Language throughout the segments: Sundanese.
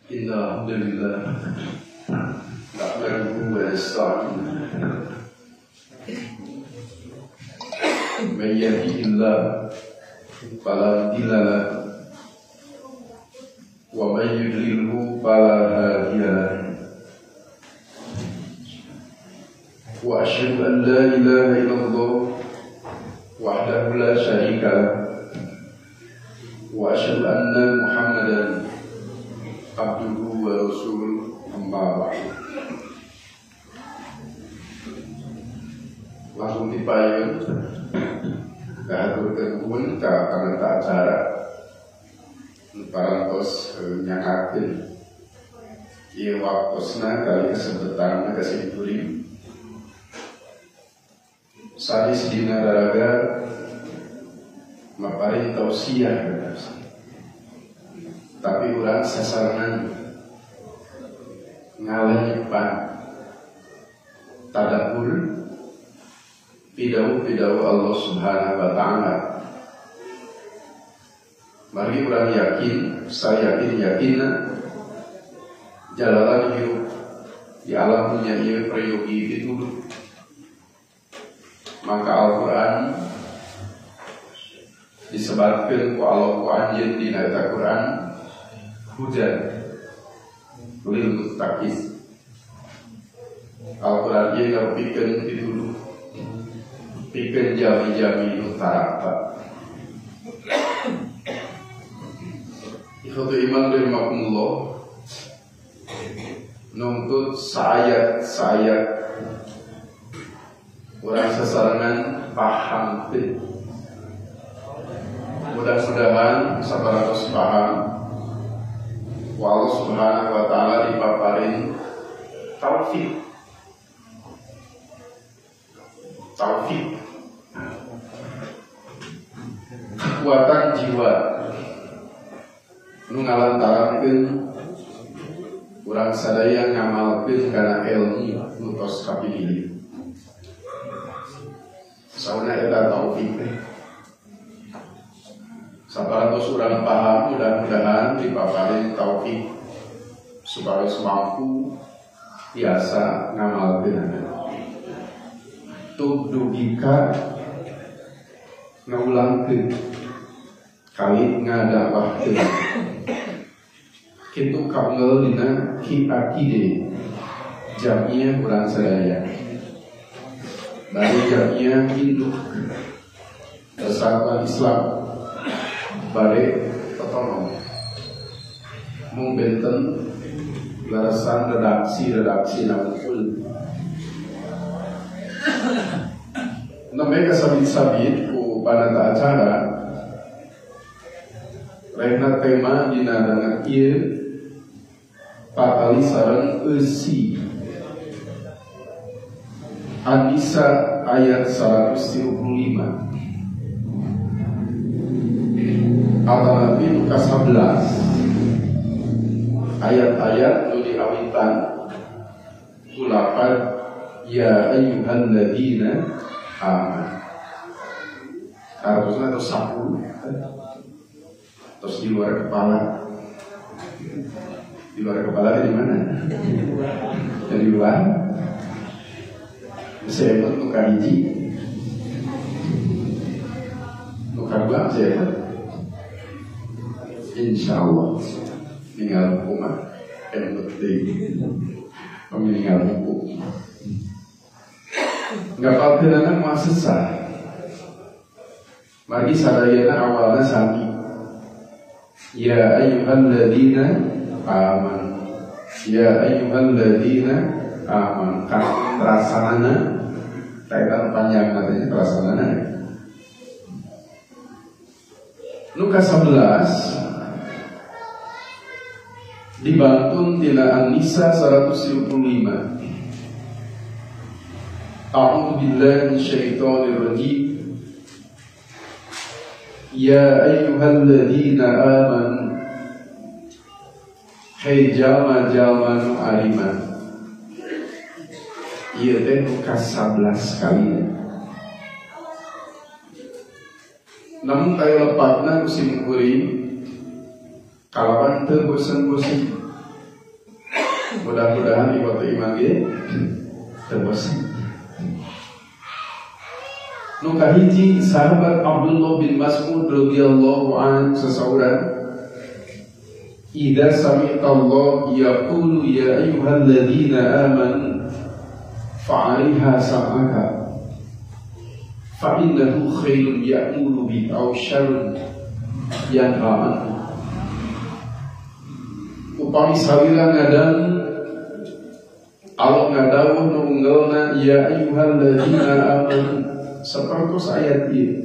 Inna alhamdulillah nahmaduhu wa nasta'inuhu man yahdihillahu fala mudilla lahu wa man yudlilhu fala hadiya lahu wa asyhadu an la ilaha illallah wahdahu la syarika lahu wa asyhadu anna Muhammadan abduhu wa rasuluhu, amma ba'du. Langsung dipayun kahaturkeun nuhun ka panata acara parantos nyangakeun ieu waktosna kali kesempetan ka simkuring sadis dina daraga maparin tausiah. Tapi urang sasarengan ngalenyepan tadabbur pidauh-pidauh Allah Subhanahu wa ta'ala. Mari urang yakin, saya yakin-yakinna jalanan hidup di alam dunia ieu peryogi dituduh. Maka Al-Qur'an disebarkeun ku Allah ku anjeun dina eta Qur'an hujan lil muttaqin. Al-Qur'an ieu ngarupikeun pituduh pikeun jami-jami nu tarapa. Ikhwatu iman rahimakumullah, nuntut saayat-saayat urang sasarengan paham teh. Mudah-mudahan sabaratus paham. Wa Allah Subhanahu wa ta'ala dipaparin taufik. Taufik, kekuatan jiwa nu ngalantarankeun urang sadaya ngamalkeun kana ilmu nu tos kapilih. Sauna eta taufik teh. Saparantos urang paham, mudah-mudahan dipaparin taufik supaya mampu biasa ngamalkeun. Tub dugika ngulangkeun kali ngadakwahkeun. Kitu kaunggal dina ki akide jamiah urang sadaya. Bari jamiah induk Persatuan Islam bare totono mung benten larasan redaksi-redaksi nangkul. Nembe kasabit-sabit ku panata acara rehna tema dina danget ieu patali sareng eusi An-Nisa ayat 135 Atanapi nu ka-11 ayat-ayat nu diawitan ku lafaz ya ayyuhalladzina amanu. Harusnya terus 10 terus di luar kepala. Di luar kepala di mana? Di luar. Saya pun nu kahiji, nu kadua saya pun. Insya Allah tinggal buku mah yang penting meninggal buku. Ngapalkeunana muasesah. Mari sadayana awalna sami. Ya ayyuhalladzina amanu. Ya ayyuhalladzina amanu. Kan terasanana kaitan panjang katanya terasanana. Luka 11 dibantun tina An-Nisa 155. A'udzu billahi minasyaitonir rajim. Ya ayyuhalladzina amanu, hei jalma-jalma nu ariman. Ieu teh nu ka-11 kali. Namun kaya lepatna ku simkuring kalawan teu bosen-bosen. Mudah-mudahan iwatu iman ge teu bosen. Nu kahiji sahabat Abdullah bin Mas'ud radhiyallahu an sasauran, "Idza sami'ta Allah yaqulu ya ayyuhalladzina amanu fa'alaiha sam'aka fa innahu khairun ya'muru bi aw syarrun yanha anhu." Upami salila ngadan Allah ngadawuh nu unggalna ya ayyuhalladzina amanu sapertos ayat ieu,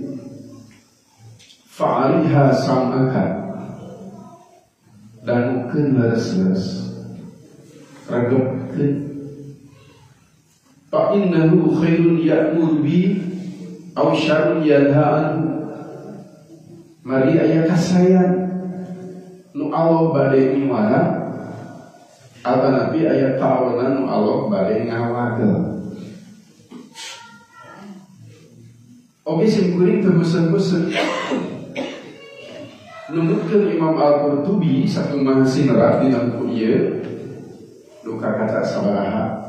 fa'alaiha sam'aka, dangukeun leres-leres, regepkeun. Fa innahu khairun ya'muru bi aw syarrun yanha anhu. Mari aya kasayan nu Allah bade miwara atanapi aya kawanan nu Allah bade ngawagel. Oke simkuring teu bosen-bosen. Numutkeun Imam Al-Qurtubi sakumaha sinerat dina buku ieu nu kakaca sabaraha.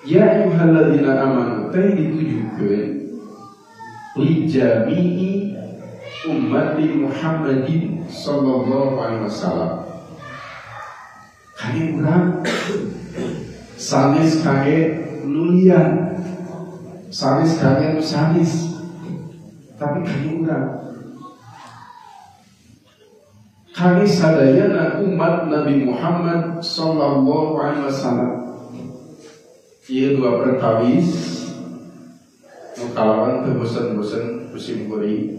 Ya ayyuhalladzina amanu teh ditujukeun li jami'i ummati Muhammadin sallallahu alaihi wasallam. Kangge urang sanes kangge nulian, sanes kangge nu sanes, tapi kangge urang, kangge sadayana umat Nabi Muhammad sallallahu alaihi wasallam. Ieu dua perkawis nu kalawan teu bosen-bosen ku simkuring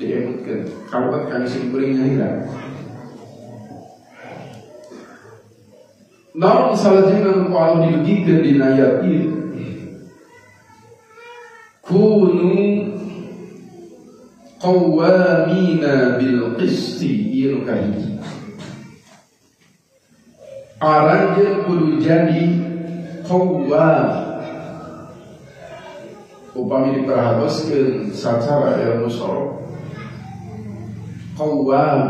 diemutkeun. Kalawat kangge simkuring nyalira. Naon salajengna nu ku Allah didugikeun dina ayat ieu? Kunu qawwamina bil qisti, ieu nu kahiji. Aranjeun kudu jadi qawwam. Upami diperhatoskeun sacara ilmu sorof, qawwam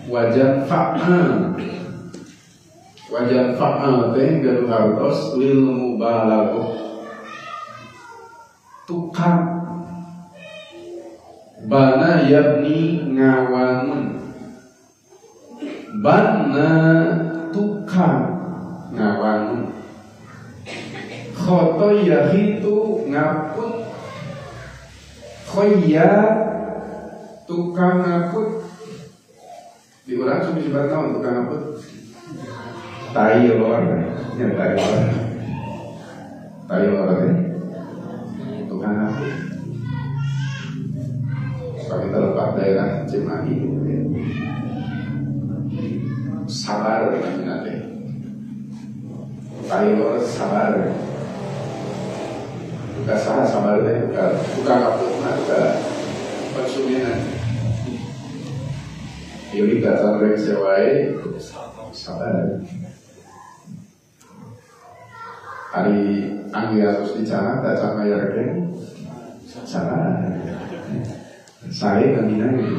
wajan fa'al. Wajan fa'al teh gaduh hartos lil mubalaghah, tukang. Bana yabni ngawangun, bana tukang ngawangun, khoto yahitu ngaput, khoya tukang ngaput. Di urang cuma sebar tahun tukang ngaput tailor, ya tailor, tailor teh tukang ngaput. Kalau kita lepas daerah Cimahi, sabar namanya teh. Tailor sabar. Bukan salah sabar teh, bukan ngaput mah, bukan konsumenan. Ini datang rek sewae sabar. Hari angge harus dicanak, datang bayar rek sabar. Saya namina gitu.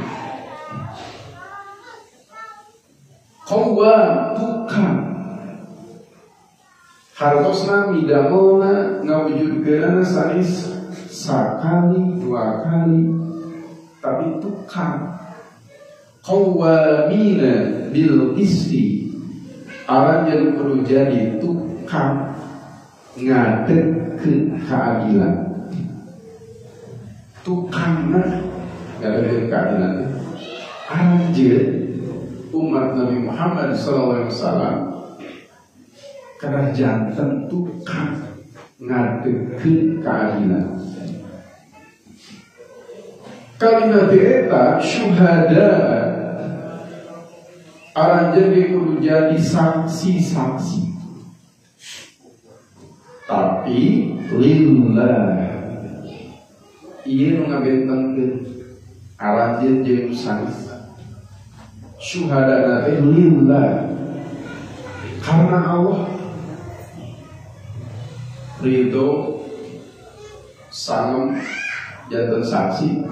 Qawwa tukang. Hartosna midamelna ngawujudkeunana sanes sakali dua kali, tapi tukang. Qawwamina bil qisti, aranjeun kudu jadi tukang ngadegkeun keadilan. Tukangna ngadegkeun keadilan. Aranjeun umat Nabi Muhammad sallallahu alaihi wasallam karena janten tukang ngadegkeun keadilan. Kalimat eta syuhada, aranjeun ge kudu jadi saksi-saksi, tapi lillah. Ieu nu ngabentenkeun aranjeun jeung sanes. Syuhada teh lillah, karena Allah ridho sangem Janten saksi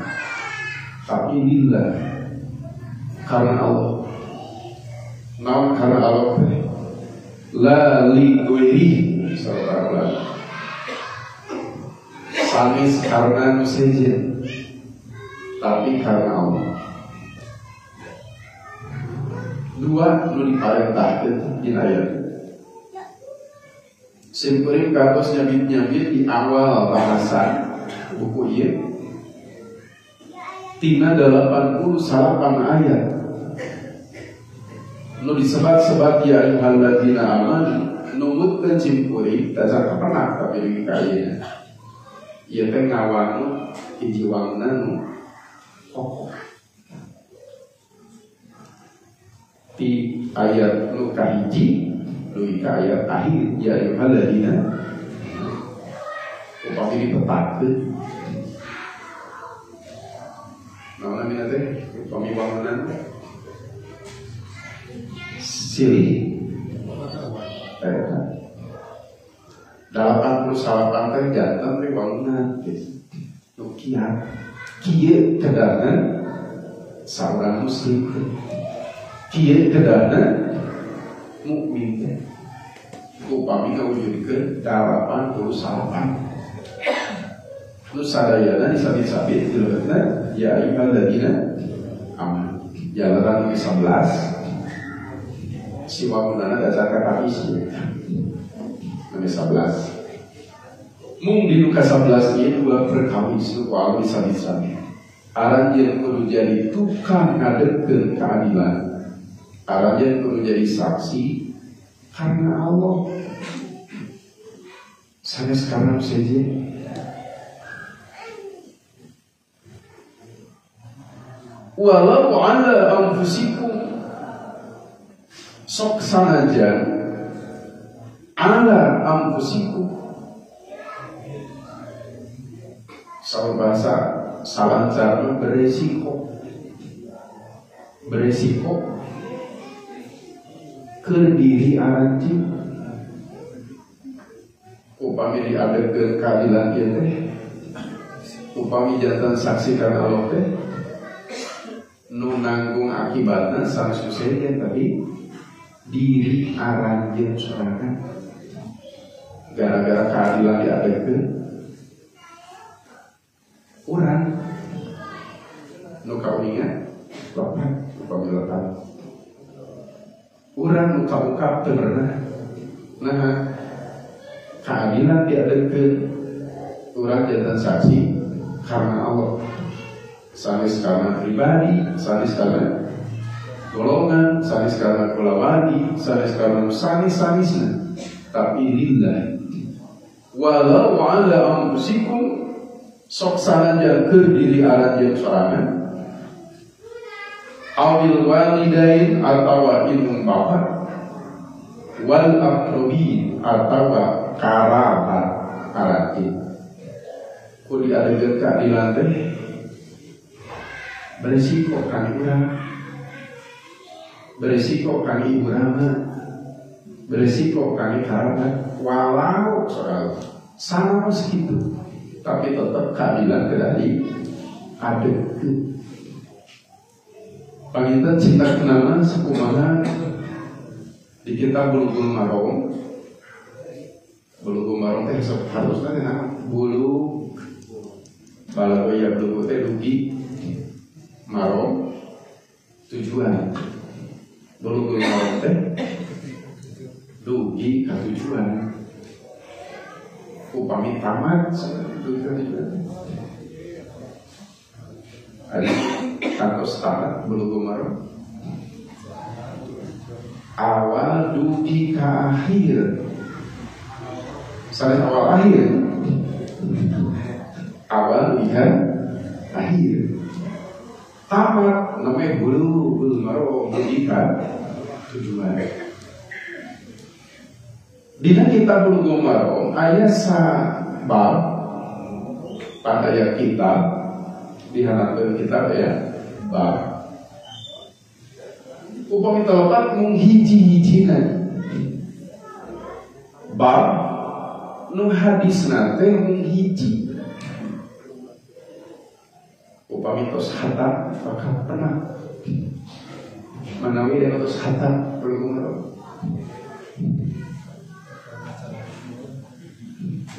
tapi lillah, karena Allah. Naon karena Allah teh? La li ghairihi sallallahu. Sanes karena nu sejen, tapi karena Allah. Dua nu diparentahkeun dina ayat. Simkuring kantos nyabit-nyabit di awal bahasan buku ieu tina 89 ayat nu disebat-sebat ya ayyuhalladzina amanu numutkeun simkuring tacan kapenak tapi dugi ka ayeuna ieu teh ngawangun hiji wangunan nu kokoh di ayat nu kahiji dugi ka ayat akhir ya ayyuhalladzina upami dipetakeun naon namina teh upami wangunan silih eta 89 teh janten teh wangunan nu kiat kieu kedahna saurang muslim teh kieu kedahna mukmin teh upami ngawujudkeun 89 nu sadayana disabit-sabit dilebetna ya ayyuhalladzina amanu jalanan 11 si wangunana dasar kata isi nomor 11 mung di nuka 11 ieu dua perkawis nu ku Allah disabit-sabit aranjeun kudu jadi tukang ngadegkeun keadilan, aranjeun kudu jadi saksi karena Allah sanes karena sejen. Walau ala anfusikum, sok sanajan ala anfusikum, salah bahasa salah cara beresiko, beresiko ke diri aranjeun. Upami diadegeun keadilan ieu teh, upami jantan saksi karena Allah teh nu nanggung akibatna sanes nu sejen tapi diri aranjeun sorangan gara-gara keadilan diadegeun urang nu kauninga lepat upami lepat urang nu kaungkap teu pernah. Nah keadilan diadegeun urang jantan saksi karena Allah, sanes karena pribadi, sanes karena golongan, sanes karena kulawadi, sanes karena sanes-sanesna, tapi lillah. Walau ala anfusikum, sok sanajan keur diri aranjeun sorangan, awil walidain atawa indung bapa, wal aqrabin atawa karabat aranjeun. Ku diadegeun keadilan teh beresiko kan urang, beresiko kan ibu rama, beresiko kan karabat, walau soal sama segitu, tapi tetap keadilan tidak diadegeun. Panginten cinta kenama sekumaha di kitab Bulughul Maram. Bulughul Maram teh harusna teh nama bulu balagoya bulughul teh dugi marom tujuan. Bulughul Maram teh dugi ka tujuan. Upami tamat dugi ka tujuan. Ada kantos tamat Bulughul Maram. Awal dugi ka akhir. Saling awal akhir. Awal dugi ka akhir. Tamat namanya Bulughul Maram dugi ka tujuan. Dina kitab Bulughul Maram aya sabab pada ayat kitab diharapkan kitab ya bab. Upami telepat mung hiji-hijina bab nu hadisna teh mung hiji. tos khatam bakal pernah. Manawi anu tos khatam Bulughul Maram.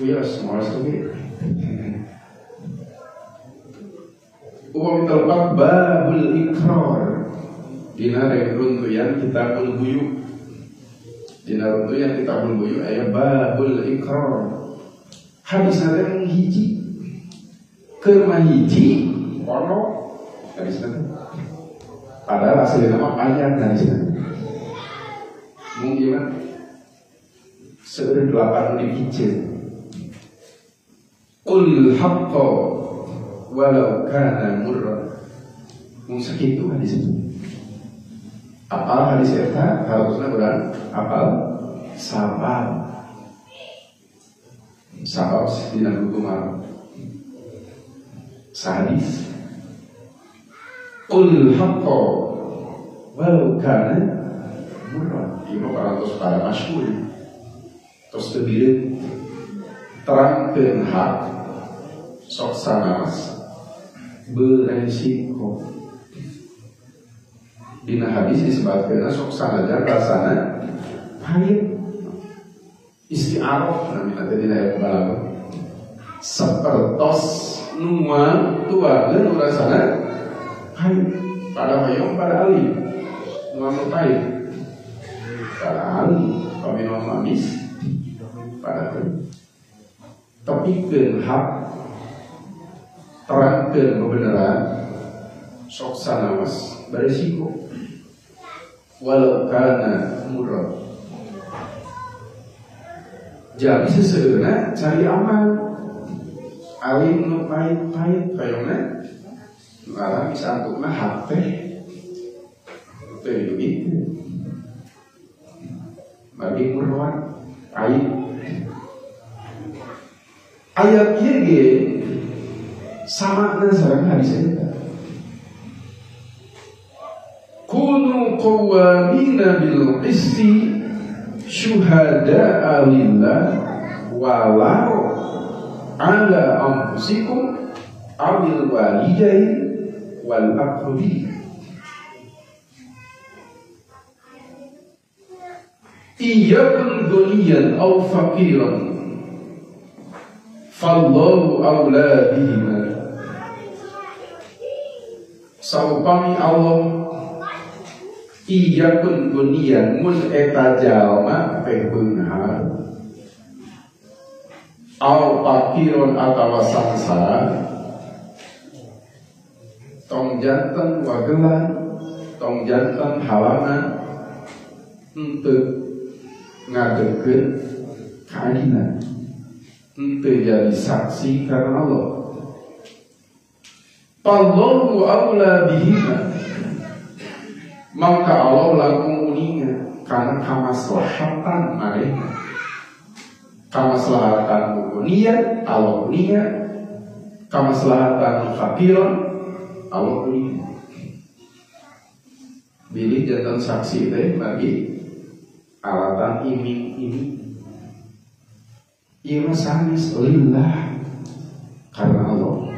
Wios moal oge. Upami telepak babul ikrar dina runtuyan kitabul buyu. Dina runtuyan kitabul buyu aya babul ikrar. Hadis teh mung hiji. Keur mah hiji kono hadis teh. Padahal asli nama panjang hadis teh. Mung ieu mah seueur 8 dihiji. Qul haqqa walau kana murra. Mung sakitu hadis itu. Apal hadis eta harusna urang apal sabab. Sabab dina buku malam. Sahadis. Qul haqqa walau kana murra. Ieu mah parantos para masyhur. Tos teu bireut terangkeun hak sok sanaos beresiko. Dina hadis disebutkeun sok sanajan rasana pahit. Isti'arah namina teh dina ayat balaghah. Sapertos nuang tuangeun nu rasana pahit. Pada hoyong pada ali nuang nu pahit. Pada ali pami nuang manis pada hoyong. Tepikeun hak terangkeun kebenaran sok sanaos beresiko. Walau kana murra. Jadi seseuna cari aman. Alim nu pahit-pahit hoyongna nu alami santukna hak teh teh begitu. Bagi murra pahit. Ayat ieu ge sama sareng hadis eta. Kunu qawwamina bil qisti syuhada'a lillah walau ala anfusikum awil walidain wal aqrabin. Iyakun ghaniyan aw faqiran fallahu awla bihima. Saupami Allah iyakun gunian mun eta jalma teh beunghar au pakiron atawa sangsara tong janten wagelan tong janten halangan henteu ngadekeun kaadilan henteu jadi saksi karena Allah. Allahu aula bihima, maka Allah langkung uninga karena kamaslahatan mereka. Kamaslahatan niat Allah uninga, kamaslahatan fakiron Allah uninga. Bilih jantan saksi teh bagi alatan iming-iming. Ieu mah sanes lillah karena Allah.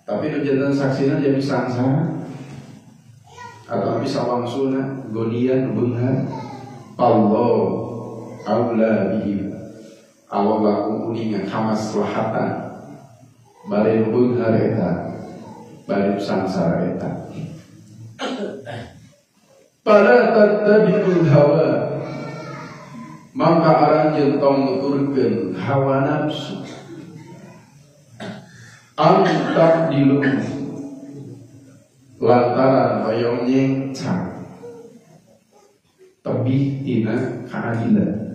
Tapi nu jantan saksina jadi sangsara atau bisa wangsuna gonian beunghar. Allah aula bihi, Allah laku uninga kamaslahatan bari beunghar eta bari sangsara eta. Fala tattabi'ul hawa, maka aranjeun tong nuturkeun hawa nafsu. Antak dilu lantaran hoyong nyengcang tebih tina keadilan.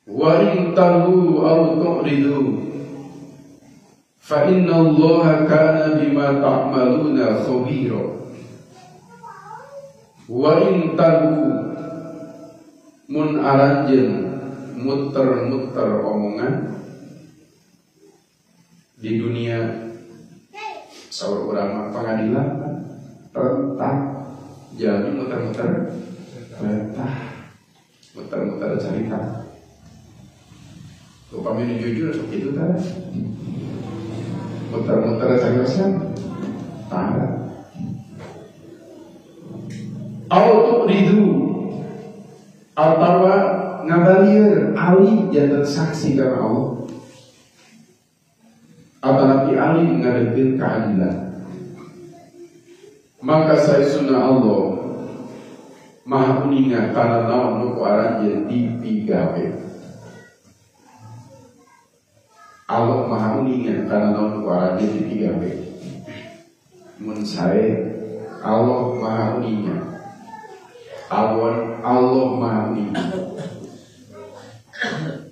Wa in talu aw tu'ridu fa inna Allaha kana bima ta'maluna khabira. Wa in talu mun aranjeun muter-muter omongan di dunia saur urang mah pengadilan rentah jalmi muter-muter rentah muter-muter carita. Upami nu jujur sok kitu tah. Muter-muter cariosan tara. Au tu'ridu atawa ngabalieur ali janten saksi kana Allah. Apalagi ali ngadepin keadilan. Maka saestuna Allah Maha uninga kana naon nu ku aranjeun dipigawe. Allah Maha uninga kana naon nu ku aranjeun dipigawe. Mun sae Allah Maha uninga. Allah Maha uninga.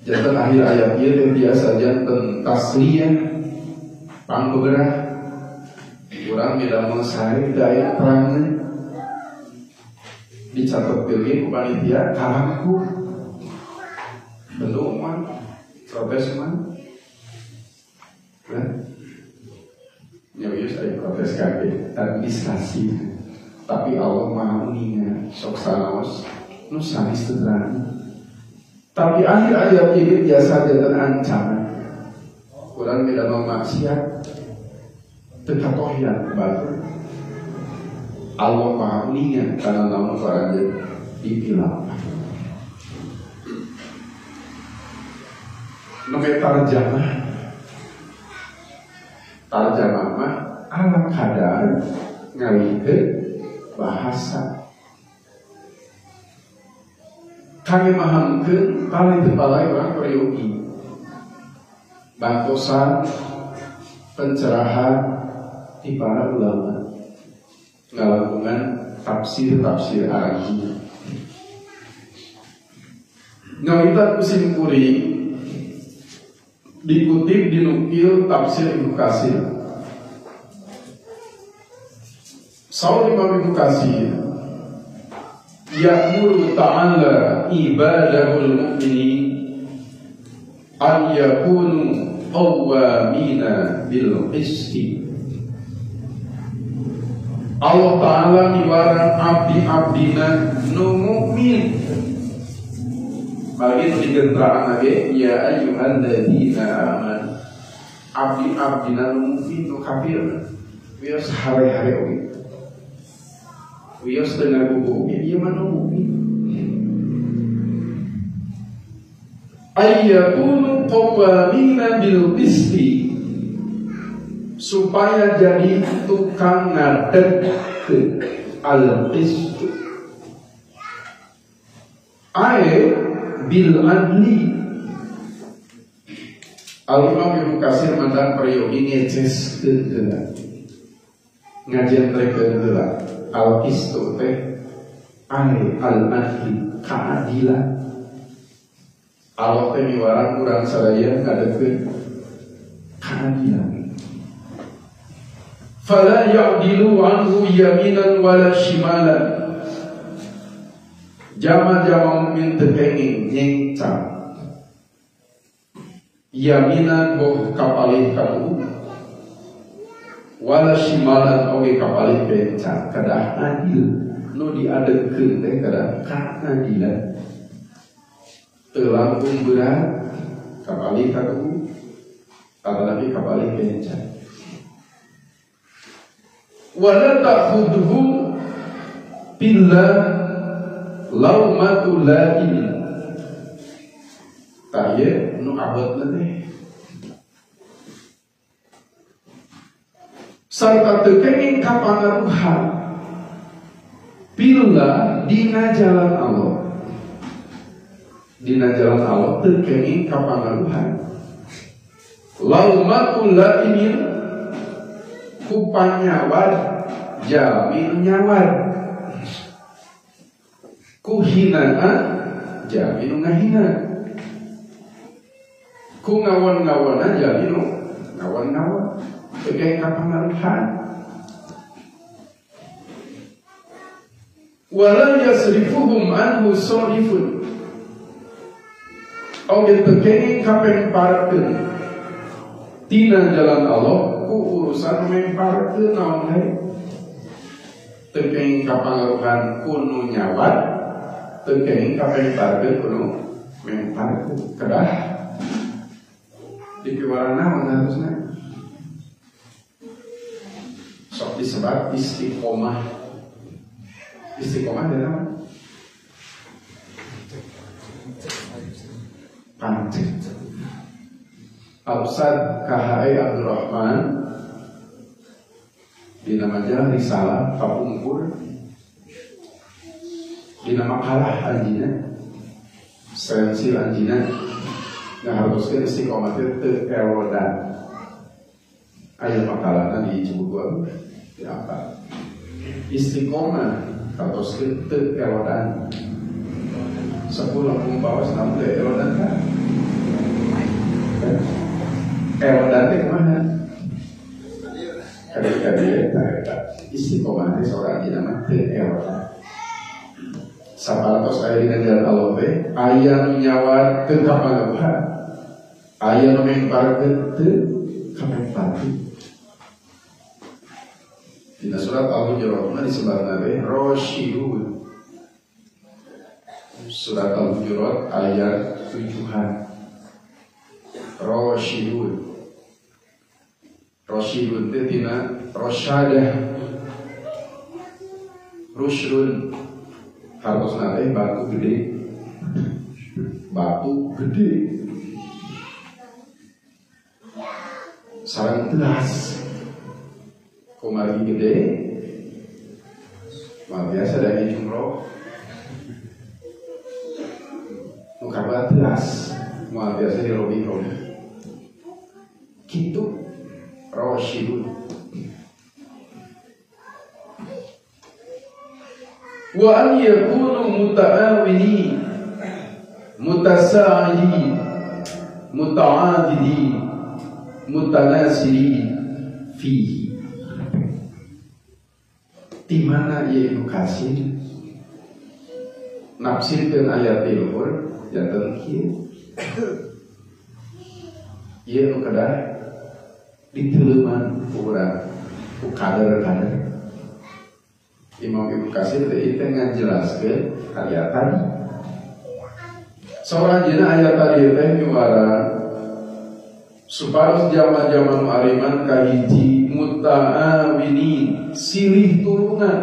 Janten akhir ayat ieu teh biasa janten tasliyah pangbeberah. Urang midamel sae teu aya terangan. Dicatat pilih ku panitia kalangku. Bentuk mah protes mah. Nah. Nya ieu saya protes kabeh administrasi. Tapi Allah Maha uninga sok sanaos nu sanes teu terang. Tapi akhir ayat ini biasa janten ancaman. Urang midamel maksiat teu katohyan batur. Allah Maha uninga kana naon ku aranjeun dipilampah. Nembe tarjamah. Tarjamah mah ala kadar ngalihkeun bahasa. Kami mahamkeun paling teu balai urang peryogi. Bantosan pencerahan di para ulama ngalakukan tafsir-tafsir arabi. Ngawitan musim kuring dikutip dinukil tafsir Ibnu Katsir. Saur Imam Ibnu Katsir, ya'muru ta'ala ibadahul mu'minin an yakunu qawwamina bil qisti. Allah Ta'ala miwarang abdi-abdina nu mukmin. Bagi nu digentraan lagi, ya ayyuhalladzina amanu. Abdi-abdina nu mukmin nu kafir. Wios hare-hare oge. Wios teu ngagugu oge, ieu mah nu mukmin. Ayyakunu qawwamina bil qisti, supaya jadi tukang ngadeg al-qist ae bil adli. Al-Imam Ibnu Katsir mantan peryogi ngeceskeun heula, ngajentrekeun heula al-qist teh ae al-adli, keadilan. Allah teh miwarang urang sadaya ngadegkeun keadilan. Fala ya'dilu anhu yaminan wala shimalan. Jama-jama mukmin teu kenging nyengcang. Yaminan boh kapalih kamu, wala shimalan oge kapalih kencang. Kedah adil nu diadegkeun teh kedah kaadilan. Teu langkung berat kapalih kamu, apalagi kapalih kencang. Wala ta'khudhu billah laumatu la'im. Tah ieu nu abotna teh. Sarta teu kenging kapangaruhan billah dina jalan Allah. Dina jalan Allah teu kenging kapangaruhan. Laumatu la'imin ku panyawat jamin nyawat, ku hinaan jamin ngahina, ku ngawon-ngawonan jamin ngawon-ngawon. Sebagai kapangaruhan. Wala yasrifuhum anhu sarifun. Oge teu kenging kapemparkeun tina jalan Allah ku urusan memparkeun naon hae. Teu kenging kapangaruhan ku nu nyawat, teu kenging kapemparkeun ku nu memparkeun. Kedah dipiwarang naon harusna. Disebut istiqomah. Istiqomah dari apa? Pancet. Al-Ustaz KHE Abdurrahman dina majalah Risalah kapungkur dina makalah anjina sensil anjina ngahartoskeun istiqomah teh teu erodan. Aya makalahna di buku di apa? Istiqomah hartoskeun teu erodan. 10 langkung bawas namun teu erodan kan? Erodan teh kumaha? Kadi-kadi eta istiqomah teh seorang dina mah teu erodan. Saparatos aya dina jalan Allah teh aya nu nyawa teu kapagabuhan, aya nu mengparkeun teu kapangparkeun. Dina surat Al-Hujurat mah disebutna teh Rasyidun. Surat Al-Hujurat ayat 7-an. Rasyidun. Rasyidun teh tina rasyadah. Rusydun hartosna teh batu gede. Batu gede. Sareng telas. Kumargi gede. Mah biasa dari jumroh. Nu kabar telas. Mah biasa dirobi-robi. Kitu Rasyidun. Wa an yakunu muta'awini mutasa'idin muta'adidin mutanasirin fihi. Di mana ieu Ibnu Katsir nafsirkeun ayat di luhur janten kieu. Ieu nu kedah diteuleman ku urang ku kader-kader. Imam Ibnu Katsir teh ngajelaskeun ayat tadi. Saurang dina ayat tadi teh nyuara supados zaman-zaman nu ariman kahiji muta'awinin silih tulungan,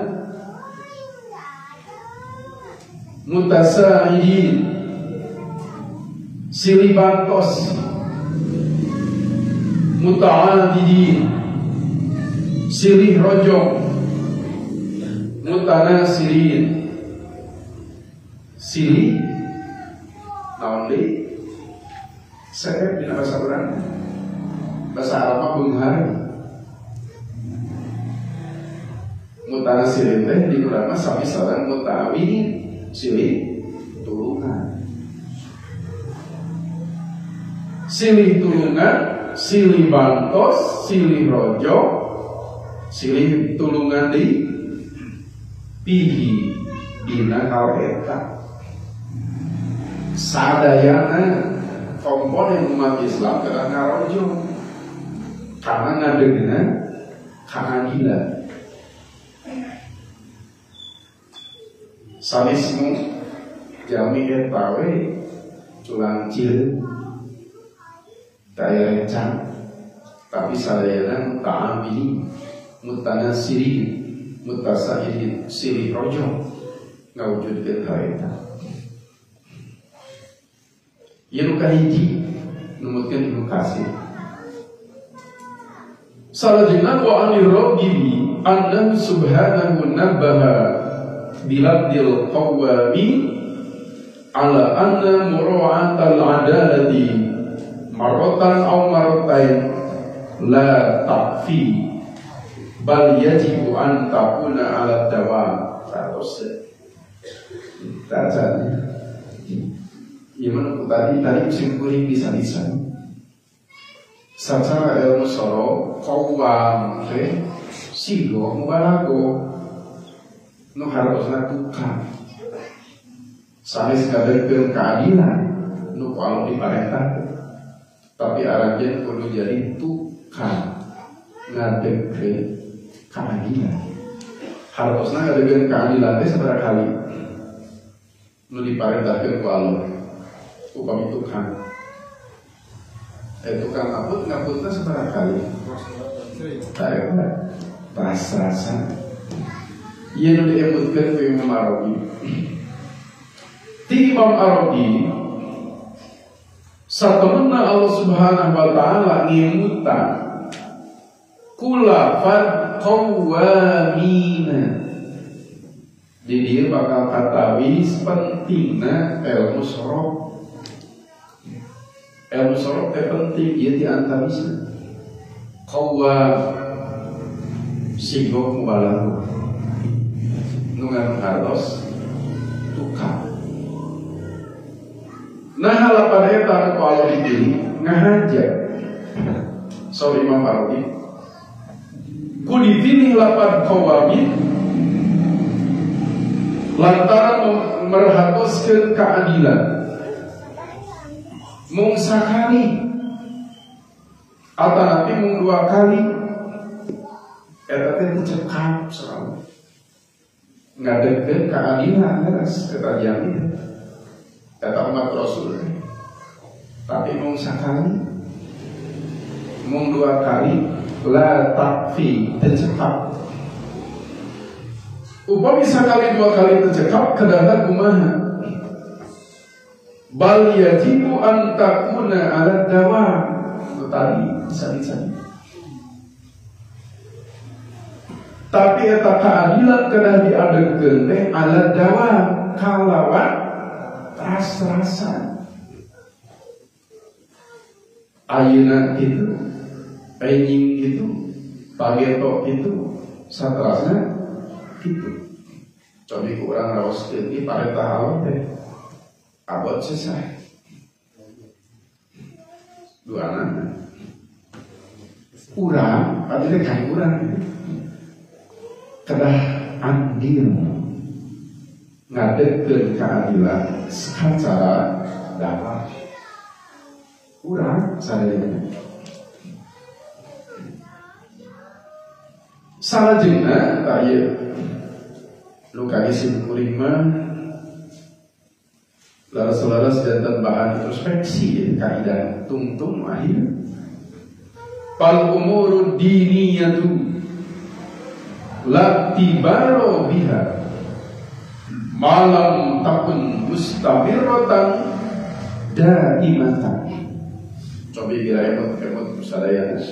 mutasa'idin silih bantos, muta'adidin silih rojong, mutanasirin silih naon deui seep dina bahasa urang bahasa Arab mah beunghar. Mutanasirin teh di urang mah sami sareng muta'awinin silih tulungan. Silih tulungan, silih bantos, silih rojong, silih tulungan di pihi dina hal eta. Sadayana komponen umat Islam kedah ngarojong karena ngadegna keadilan. Sanismu jami eta we culang cil daya rencang, tapi sadayana muta'amili mutanasirin mutasairin silih rojong ngawujudkeun hal eta. Ieu nu kahiji numutkeun Ibnu Katsir. Salajengna wa anir ragibi annahu subhanahu nabbaha bilabdil qawwami ala anna mura'atal adalati marratan aw marratain la takfi bal yajibu an takuna ala dawam. Terus tacanya gimana tadi musim kuring bisa-bisa secara ilmu soro qawwam teh sigo mubalago nu hartosna tukang sanes ngabeurkeun keadilan nu ku Allah diparentah, tapi aranjeun kudu jadi tukang ngadegkeun keadilan. Hartosna ngadegkeun keadilan teh sabaraha kali nu diparentahkeun ku Allah upami tukang tukang ngaput ngaputna sabaraha kali. Ras-rasan. Ieu nu diebutkeun ku Imam Arabi. Ti Imam Arabi satemenna Allah Subhanahu wa taala ngemutan kulafat qawwamina. Di dieu bakal katawis pentingna ilmu sorof. Ilmu sorof teh penting ieu di antawisna. Qawwam sigok mubalahu nu ngahartos tukang. Nah halapan eta ku Allah dipilih ngahaja. Saur Imam Arabi ku dipilih lapan qawamin lantaran merhatoskeun keadilan. Mung sakali atanapi mung dua kali eta teh cekap selalu ngadegkeun keadilan leres eta jami eta umat Rasul. Tapi mung sakali mung dua kali la takfi tercekap. Upami sakali dua kali tercekap kedahna kumaha? Bal yajibu an takuna ala dawam. Itu tadi sami-sami. Tapi eta keadilan kedah diadegkeun teh ala dawam kalawan ras-rasan. Ayeuna kitu, enjing kitu, pageto kitu, saterasna kitu. Cobi ku urang raoskeun ieu parentah Allah teh abot sesah. Duanana. Urang, abdi teh ka urang kitu. Kedah andil ngadegkeun keadilan secara dakwah. Urang sadayana. Salajengna tah ieu nu kangge kuring mah laras-laras janten bahan introspeksi kaidah tungtung akhir. Fal umuru diniyatu la tibaro biha malam takun mustamiratan daimatan. Cobi bila emot-emot sadayana.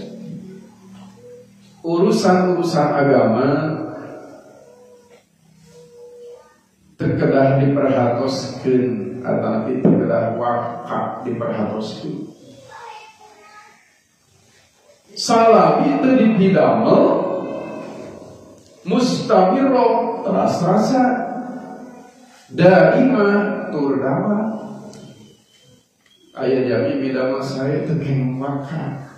Urusan-urusan agama terkedah diperhatoskeun atanapi terkedah waka diperhatoskeun. Salami teu dipidamel mustamiro teras-rasa daima tur dawa. Aya jami bidamel saya teu kenging waka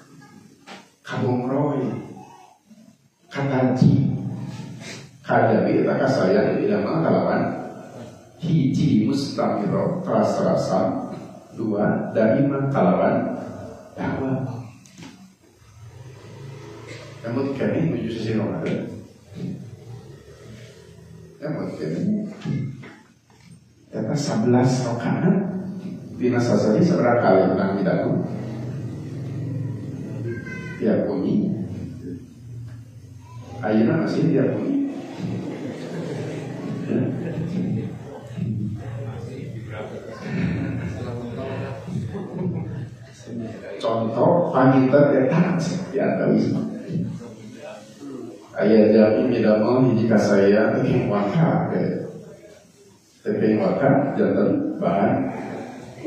kabongroy kataji kajabi eta kasaya bidamel kalawan hiji mustamiro teras-rasa, dua daima kalawan dawa. Emot kene menuju sisi Ramadan. Emot kene eta 11 rakaat dina sasari sabaraha kali urang midamel? Tiap wengi. Ayeuna masih tiap wengi. Contoh panginten eta di antawisna. Aya jami midamel hiji kasaya teu waka teu waka janten bahan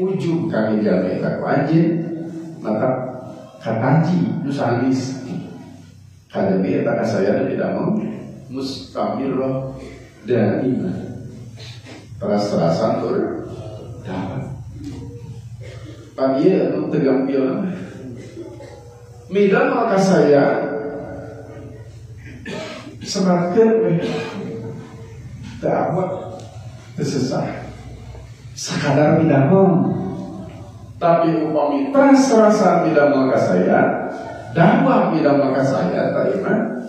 ujub kami jami eta ku anjeun maka kataji nu sanes kajabi eta kasaya midamel mustamirrah daimah teras-terasan tur dapat. Pan ieu anu teu gampil midamel kasaya sematkeun we teu abot teu sesah sakadar midamel. Tapi upami teras-terasan midamel kasaya dakwah midamel kasaya tadi mah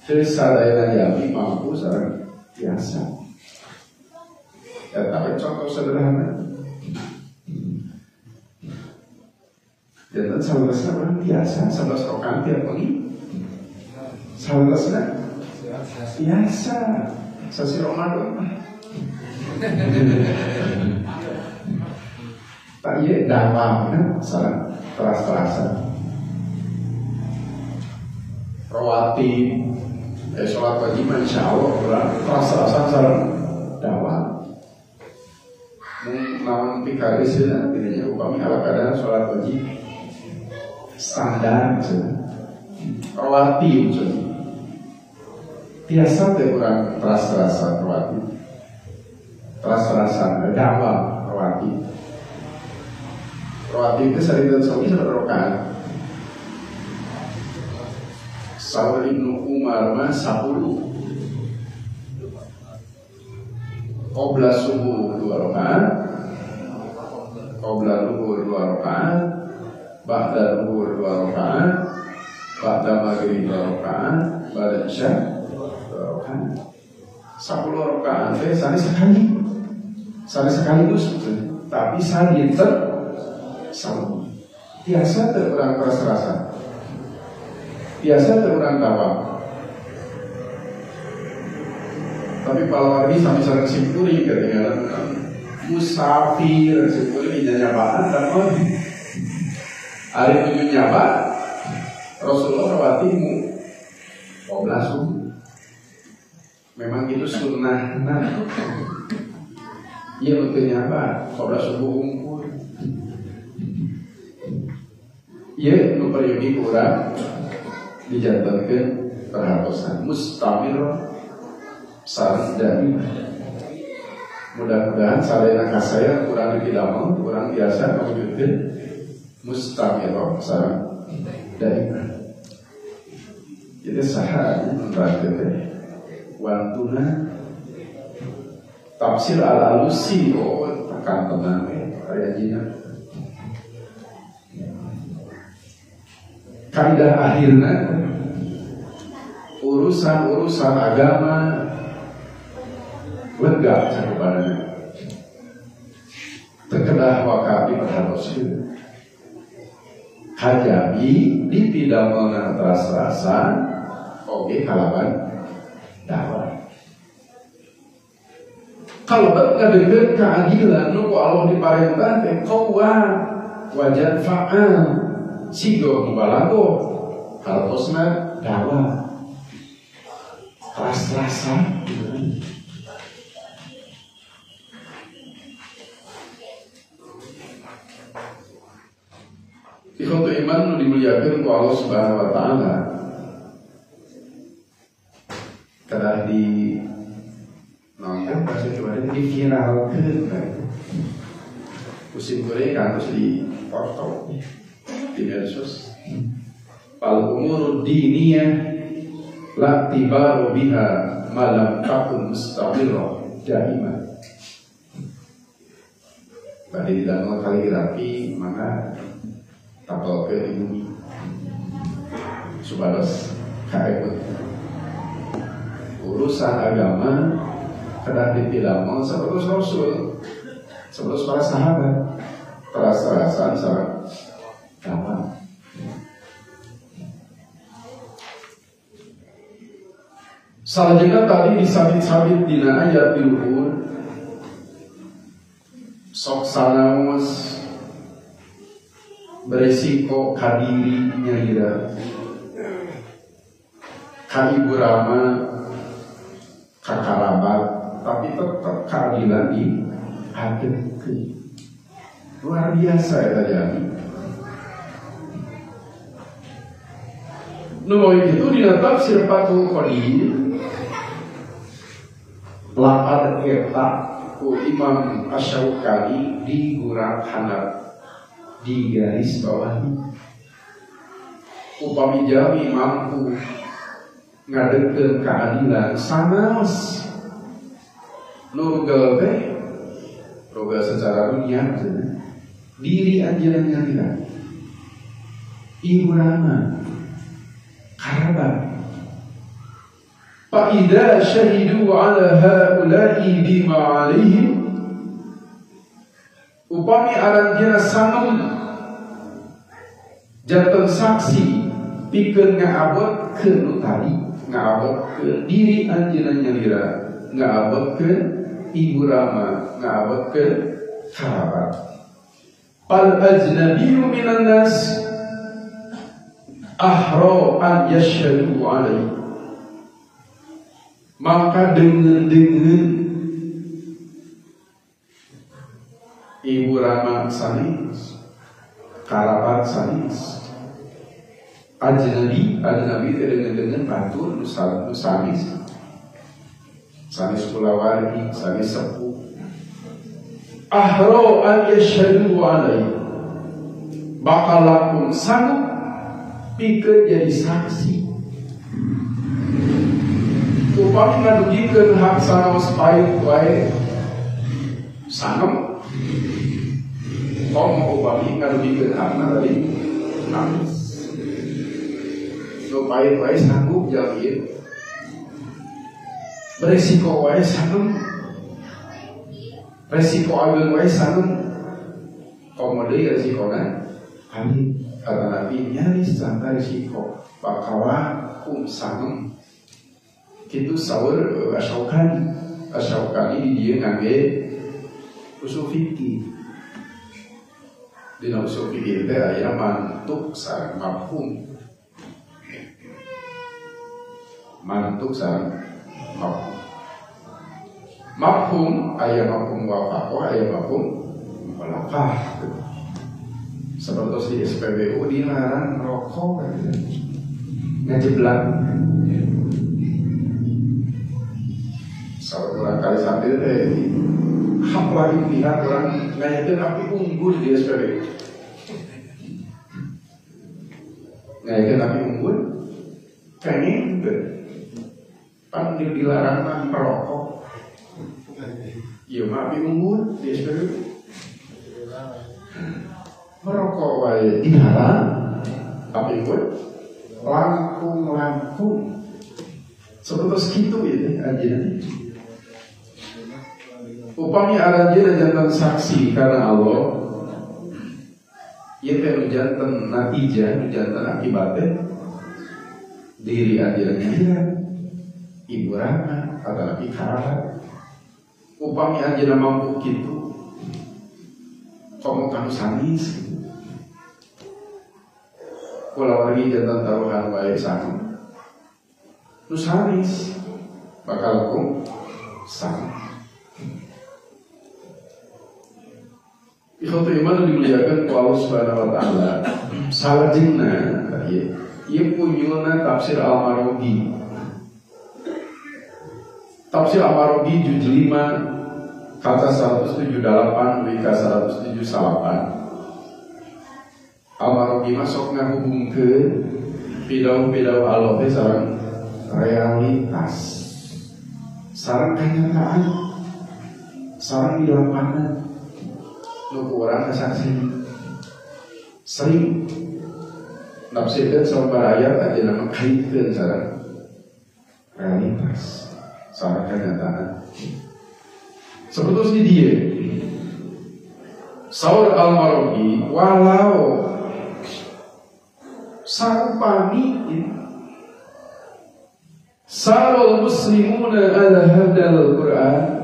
teu sadayana jami mampu sareng biasa. Ya, tapi contoh sederhana jantan 11 orang biasa 11 rokaat tiap pagi 11 Salesna biasa sasi Ramadan mah. Tak ieu dawamna sareng teras-terasan. Rawatib sholat wajib insyaallah urang teras-terasan sareng dawam. Mung naon pikareuseunan dirinya upami ala kadar sholat wajib standar maksudnya. Rawatib maksudnya. Biasa teh urang teras-terasan rawatib. Teras-terasan dawam rawatib. Rawatib itu sadinten sawi sabaraha rakaat? Saur Ibnu Umar mah 10. Qobla subuh 2 rakaat, qobla luhur 2 rakaat, ba'da luhur 2 rakaat, ba'da maghrib 2 rakaat, ba'da isya 2 rakaat. 10 rakaat teh sanes sekali. Sanes sekaligus maksudnya. Tapi sadinten sawi. Biasa teh urang keras-kerasan. Biasa teh urang dawam. Tapi palawargi sami sareng simkuring ketinggalan musafir simkuring nyanyapaan dan ari nuju nyapa Rasulullah rawatibmu qobla subuh. Memang itu sunnah. Nah, ieu nu teu nyapa qobla subuh unggul. Ieu nu peryogi ku urang dijantenkeun perhatosan mustamir sareng daimah. Mudah-mudahan sadayana kasaya kurang dipidamel, kurang biasa mewujudkeun mustamir sareng daimah. Jadi saha nerangkeun teh wantuna tafsir al-Alusi oh tekan tenang ari anjeunna. Kaidah akhirna urusan-urusan agama lega cakupanana. Terkedah waka diperhatoskeun. Kajabi dipidamelna teras-terasan oge kalaban dakwah. Kalebet ngadeukeuh keadilan nu ku Allah diparentah teh qawwam wajan fa'al sigo mubalago hartosna dakwah. Teras-terasan Ikhwatu iman nu dimuliakeun ku Allah Subhanahu wa taala. Kedah di nonton bahasa kemarin diviralkeun Musim kuring kantos di portal di medsos. Fal umur diniyah la tibaru biha malam takun mustamirah daimah. Bade didamel kaligrafi maka tapel ke di bumi supados kaebut. Urusan agama kedah dipidamel sapertos Rasul, sapertos para sahabat, teras-terasan sareng dawam. Salajengna tadi disabit-sabit dina ayat di luhur sok sanaos beresiko kadiri nyalira ka ibu rama ka karabat tapi tetap keadilan di hadepkeun. Luar biasa eta jami. Nu itu dina tafsir Fathul Qadir lapad eta ku Imam Asy-Syaukani digurak handap di garis bawahi. Upami jami mampu ngadegkeun keadilan sanaos nu rugel teh rugel secara dunia maksudnya diri anjeunna nyalira ibu rama karabat. Fa idza syahidu ala haula'i bima alaihim, upami aranjeunna sangem janten saksi pikeun ngaabotkeun nu tadi Ngaabetkeun diri anjeunna nyalira, ngaabetkeun ibu rama, ngaabetkeun karabat. Fal ajnabiyyu minan nas ahra an yashhadu alaihi. Maka dengan ibu rama sanis, karabat sanis, ajnabi dengan batur nu sanis, sanis kulawargi, sanis sepuh. Ahra an yashhadu alaihi, bakal lakum sanggup pikeun jadi saksi. Upami ngadugikeun hak sanaos pait wae sangem, komo upami ngadugikeun hakna tadi nangis. Nu pait wae sanggup jalmi ieu, beresiko wae sangem, resiko ageung wae sangem, komo deui resikona amin. Kata Nabi nyaris sangka resiko bakal lakum sangem. Kitu saur Asyaukani. Asyaukani di dieu ngangge usul fikih. Dina usul fikih teh aya mantuk sareng mafhum. Mantuk sareng mafhum. Mafhum aya mafhum wafaqah, aya mafhum mukhalafah. Seperti di SPBU dilarang rokok ngajeblak. Salah kurang kali sambil hak lagi pihak orang ngayakeun api unggul di SPBU. Ngayakeun api unggul kenging teu. Pan dilarang mah merokok. Ieu mah api unggul di SPBU. Merokok wae dilarang, api unggul langkung-langkung. Seperti segitu ya anjeunna. Upami aranjeunna jantan saksi karena Allah, ieu teh nu jantan natijah, nu jantan akibatnya diri anjeunna nyalira, ibu rama atanapi karabat. Upami anjeunna mampu kitu, komo kanu sanes kitu. Kulawargi jantan taruhan wae sangem, nu sanes bakal kum sangem. Ikhwatu iman dimuliakan ku Allah Subhanahu wa taala. Salajengna ieu ieu punyuna tafsir Al-Marogi. Tafsir Al-Marogi juz 5 kata 178 WK 178. Al-Marogi masuk ngahubungkeun pidauh-pidauh Allah teh sareng realitas, sareng kenyataan, sareng di lapangan. Nu ku urang kasaksi sering nafsirkeun sabar ayat aja nama kaitkeun sareng realitas, sareng kenyataan. Seperti di dia saur Al-Marogi, walau saupami sarul muslimuna ala hadal Quran,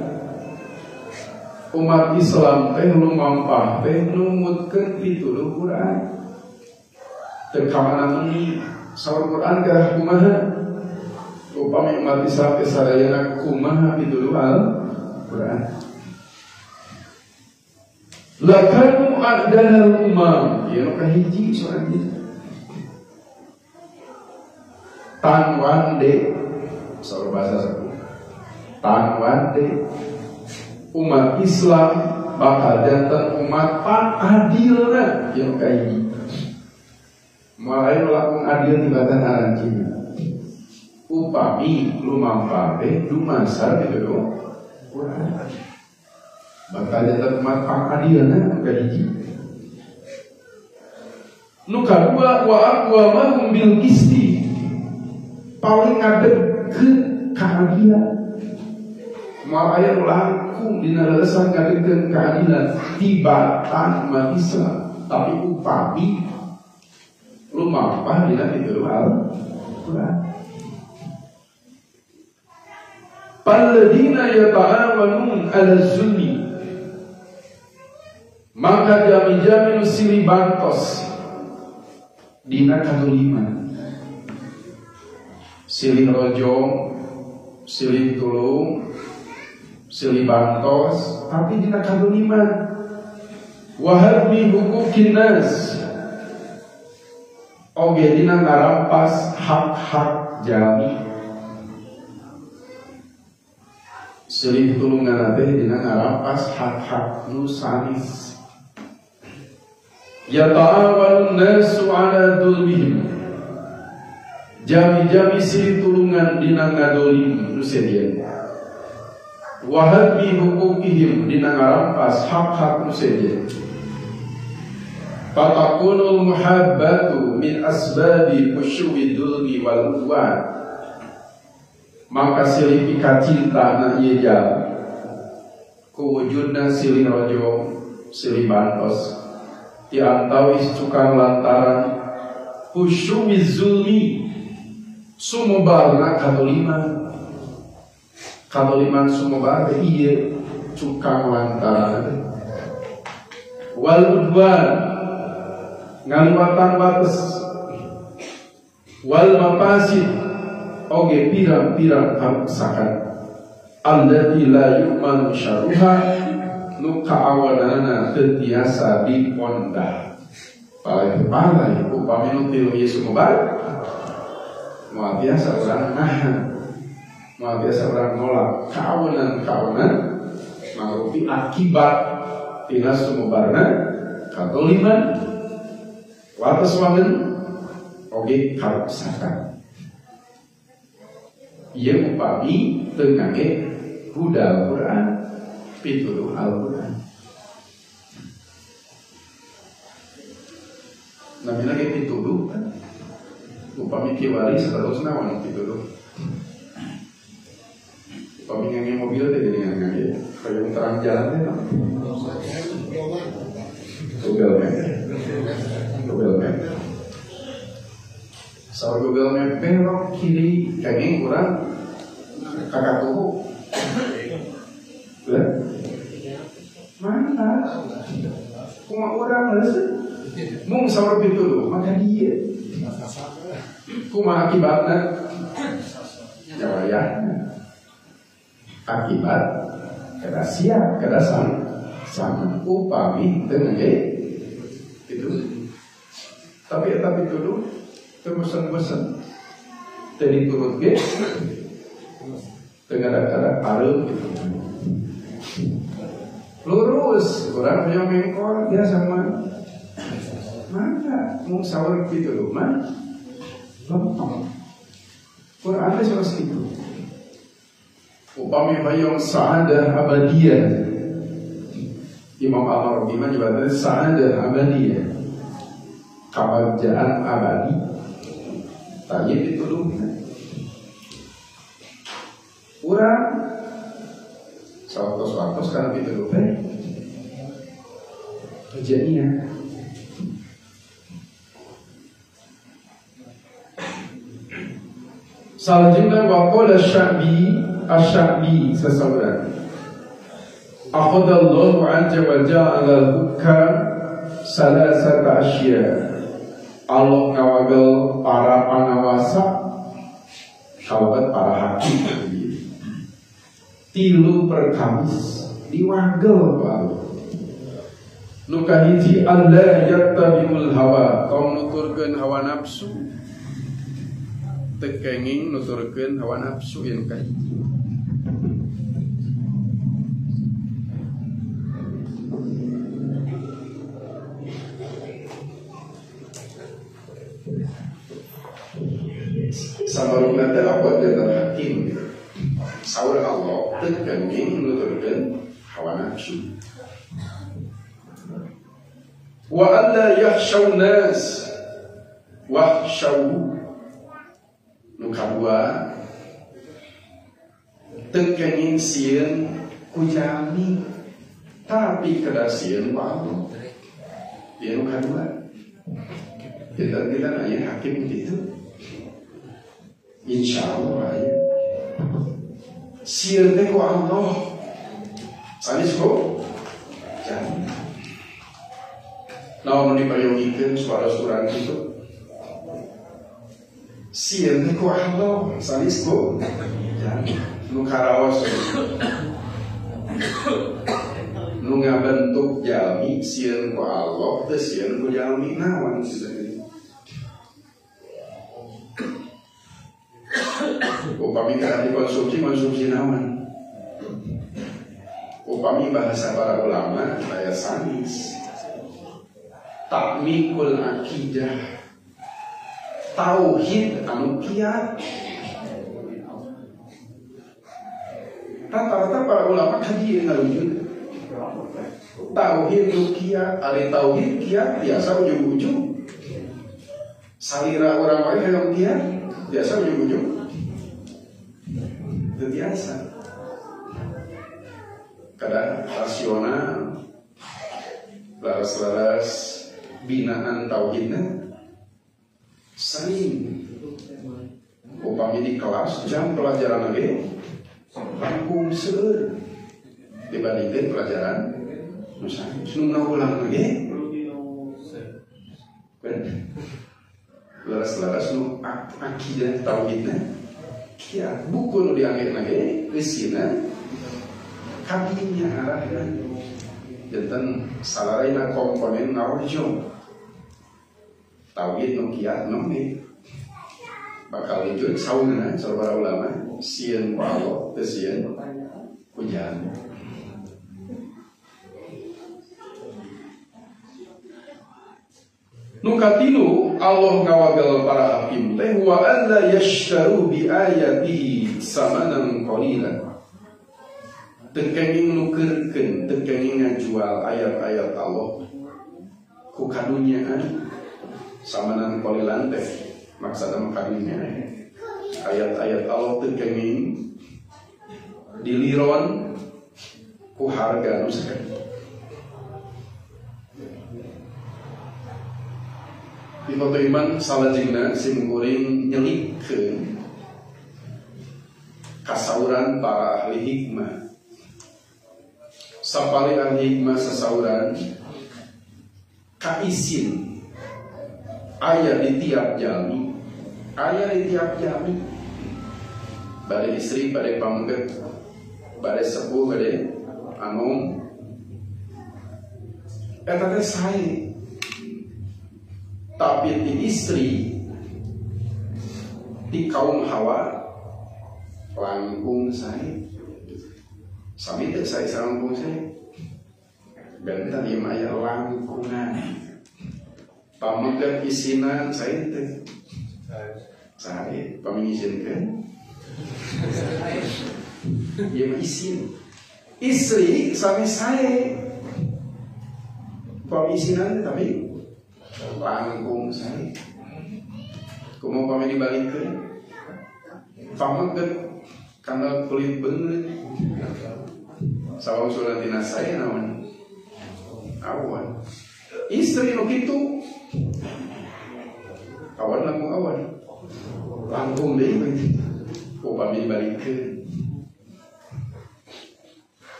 umat Islam teh lumampah teh numutkeun pituduh Quran. Teu kamana meuni saur Quran ka kumaha? Upami umat Islam teh sadayana kumaha pituduh Al-Quran? Lakanu a'dalal umam, ieu nu kahiji soal ieu. Tanwande saur bahasa saku. Tanwande umat Islam bakal jantan umat pangadilna yang kahiji. Mulai lakukan adil tibatan aranjeunna. Upami lumampah teh dumasar kitu do Quran. Bakal jantan umat pangadilna nu kahiji. Nu kadua wa aqwamahum bil qisti, paling ngadegkeun keadilan. Moal aya nu langkung dina lelesan ngadegkeun keadilan tibatan umat Islam, tapi upami lumampah dina pituduh Al-Quran. Palladina yata'awanun ala zulmi, maka jami-jami nu silih bantos dina kadoliman, silih rojong, silih tulung, silih bantos, tapi dina kadoliman. Wahadmi hukukin nas, oge dina ngarampas hak-hak jami. Silih tulungan teh dina ngarampas hak-hak nu sanes. Yata'awalun nasu ala dzulmihim, jami-jami silih tulungan dina ngadolim nu sejen. Wahadmi hukukihim, dina ngarampas hak-hak nu sejen. Fatakunul muhabbatu min asbabi khusyu'i dzulmi wal udwan, maka silih pika cinta na ieu jalmi kuwujudna silih rojong, silih bantos ti antawis cukang lantaran khusyu'i zulmi sumobarna kadoliman. Kadoliman sumobar teh ieu cukang lantaran wal udwan, ngaliwatan batas, wal mafasid, oge pirang-pirang karuksakan, allati la yu'manu syarruha, nu kaawanana teu tiasa dipondah. Palai-palai upami nu tilu ieu sumobar moal biasa urang nahan, moal biasa urang nolak kaawanan-kaawanan mangrupi akibat tina sumobarna kadoliman, wates wangen oge karuksakan. Ieu upami teu ngangge huda Al-Qur'an, pituduh Al-Qur'an. Namina ge pituduh kan. Upami kiwari saterusna wan pituduh. Upami ngangge mobil teh geuningan ngangge hoyong terang jalan teh naon? Google Map. Google Map. Saur Google Map belok kiri kenging urang kakak tuhu. Lah. Mana? Kumaha urang geus? Mung saur pituduh maka dieu. Kumaha akibatna? Jawayahna. Akibat kada siap, kada sang upami teu ngangge pituduh. Tapi eta pituduh teu bosen-bosen, teu diturut ge, teu kada-kada pareum gitu. Lurus, urang hoyong mengkol biasa mah. Maka mung saur pituduh mah lempeng. Quran teh saos kitu. Upami hoyong sa'adah abadiyah, Imam Al-Arabi mah nyebatna sa'adah abadiyah, kabagjaan abadi. Tanya pituduhna. Urang sawaktos-waktos kana pituduh teh kejadian. Salajengna waqala Sya'bi, Asy-Sya'bi sasauran. Akhadallahu azza wa jalla al-hukam salasata asya. Allah ngawagel para pangawasa kalabat para hakim. Tilu perkamis diwagel ku Allah. Nu kahiji alla yattabi'ul hawa, tong nuturkeun hawa nafsu. Teu kenging nuturkeun hawa nafsu ieu nu kahiji. Sabarungna teh apa teh hakim. Saur Allah teu kenging nuturkeun hawa nafsu. Wa alla yakhshaw nas wakhshaw. Nu kadua teu kenging sieun ku jalmi tapi kada sieun ku Allah. Ieu nu kadua. Kita aya hakim kitu. Insya Allah aya. Sieun teh ku Allah sanes ku jalmi. Naon nu dipayogikeun suara-suara kitu? Sieun teh ku Allah sanes ku jalmi. Nu karaos nu ngabentuk jalmi sieun ku Allah teh sieun ku jalmi naon sih. Upami kana dikonsumsi konsumsi naon? Upami bahasa para ulama aya sanis. Takmikul akidah, tauhid anu kiat. Rata-rata para ulama kaji ngarujud tauhid nu kiat, ari tauhid kiat biasa ujung-ujung. Salira urang wae hayang kiat biasa ujung-ujung. Teu biasa. Kadang rasional, laras-laras binaan tauhidna sering upami di kelas jam pelajaran lagi langkung seueur dibandingkan pelajaran nu sanes nu ngaulang lagi laras-laras nu akidah tauhidna kiat buku nu diangge lagi eusina kabinya arahna janten salaraina komponen ngarojo tauhid nu kiat nembe bakal wujud sauna saur para ulama sieun ku Allah teu sieun ku jalmi. Nu katilu Allah ngawagel para hakim teh wa alla yashtaru bi ayatihi samanan qalilan. Teu kenging nukeurkeun, teu kenging ngajual ayat-ayat Allah ku kadunyaan. Samanan qalilan teh maksudna kadunya. Ayat-ayat Allah teu kenging diliron ku harga nu sakedik. Di foto iman salajengna sim kuring nyelipkeun kasauran para ahli hikmah. Sapali ahli hikmah sasauran kaisin aya di tiap jalmi, aya di tiap jalmi. Bade istri, bade pameget, bade sepuh, bade anom. Eta teh sae. Tapi di istri, di kaum Hawa langkung sae. Sami teh sae langkung sae. Benten ieu mah aya langkungan. Pameget isinan sae teh. Sae pamingijinkeun. Ieu mah isin. Istri sami sae. Pamisinan tapi langkung sae. Kumaha pami dibalikeun? Pameget kana kulit beungeut. Sawangsulna tina sae naon? Awan. Istri nu kitu awan langkung awan. Langkung deui upami dibalikeun.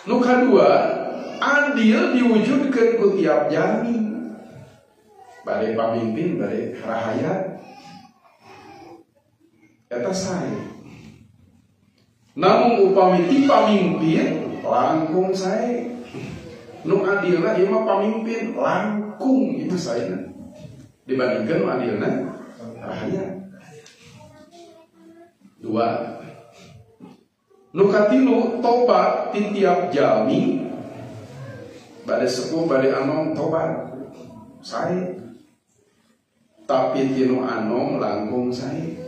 Nu kadua, adil diwujudkeun ku tiap jalmi. Bade pamimpin, bade rahayat eta sae. Namun upami ti pamimpin langkung sae. Nu adilna ieu mah pamimpin langkung itu saena dibandingkeun nu adilna rahayat. Dua. Nu katilu tobat ti tiap jalmi. Bade sepuh bade anom tobat sae. Tapi tinu anom langkung sae.